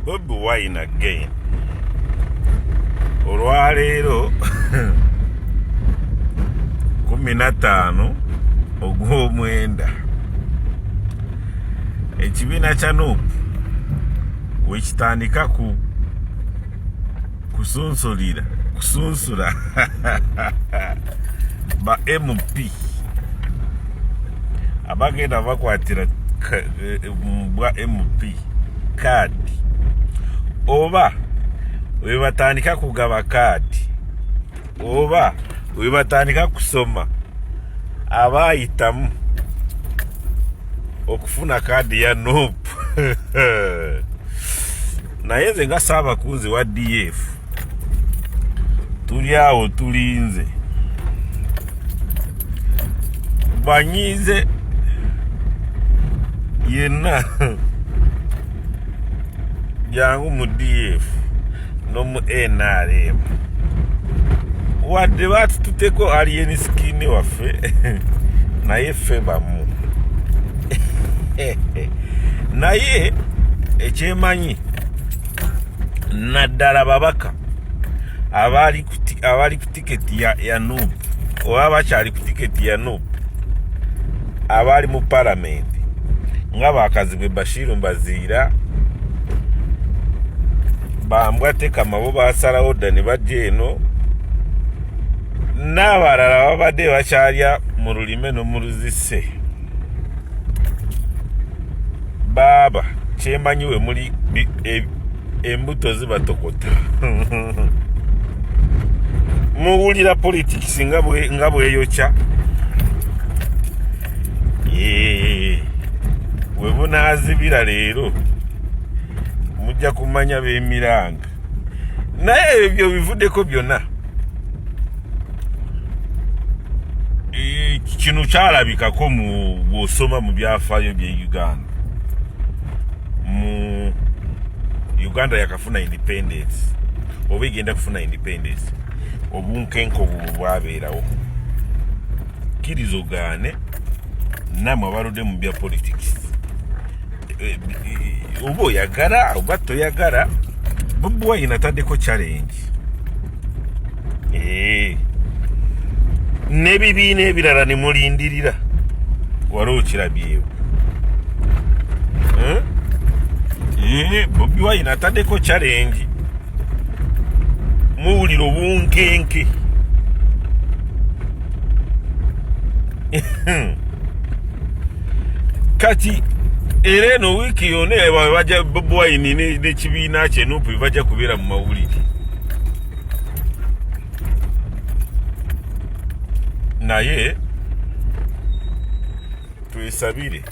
Bobi Wine again olwaleero 15 ogw'omwenda ekibiina kya Nup wekitandika ku kusunsulira kusunsula ba MP abagenda bakwatira bwa MP kaadi oba webatandika kugaba kaadi oba webatandika kusoma abayitamu okufuna kaadi ya Nup. Naye nze nga saabakunzi wa DF tuli awo tulinze banyiize yenna jangu mu DF nomu NRM wadde batututeko alien skin waffe naye ffe bamu naye ekyemanyi naddala babaka abali ku tiketi ya Nup oba bakyali ku tiketi ya Nup abaali mu palamenti nga bakazibwe Bashiru Mbaziira bambwa tekama bo basalawo dda ne bajja eno n'abalala babadde bakyalya mu lulime n'omu luzise. Baaba kyemanyi we muli embuto zibatokota muwulira politics nga bweyokya we bunaazibira leero mujja kumanya b'emiranga naye ebyo bivuddeko byonna. Kino kyalabikako mu bw'osoma mu byafaayo by'e Uganda. Mu Uganda yakafuna independence oba egenda kufuna independence, obunkenke obwo bwe bwabeerawo. Kkiriza ogaane, nammwe abaludde mu bya politics, oba oyagala oba toyagala, Bobi Wine ataddeko challenge n'ebibiina ebirala ne mulindirira wali okirabyewo. Bobi Wine ataddeko challenge, muwulira obunkenke. Kati era eno wiiki yonna bajja Bobi Wine n'ekibiina kye Nup bajja kubeera mu mawulire, naye twesabire.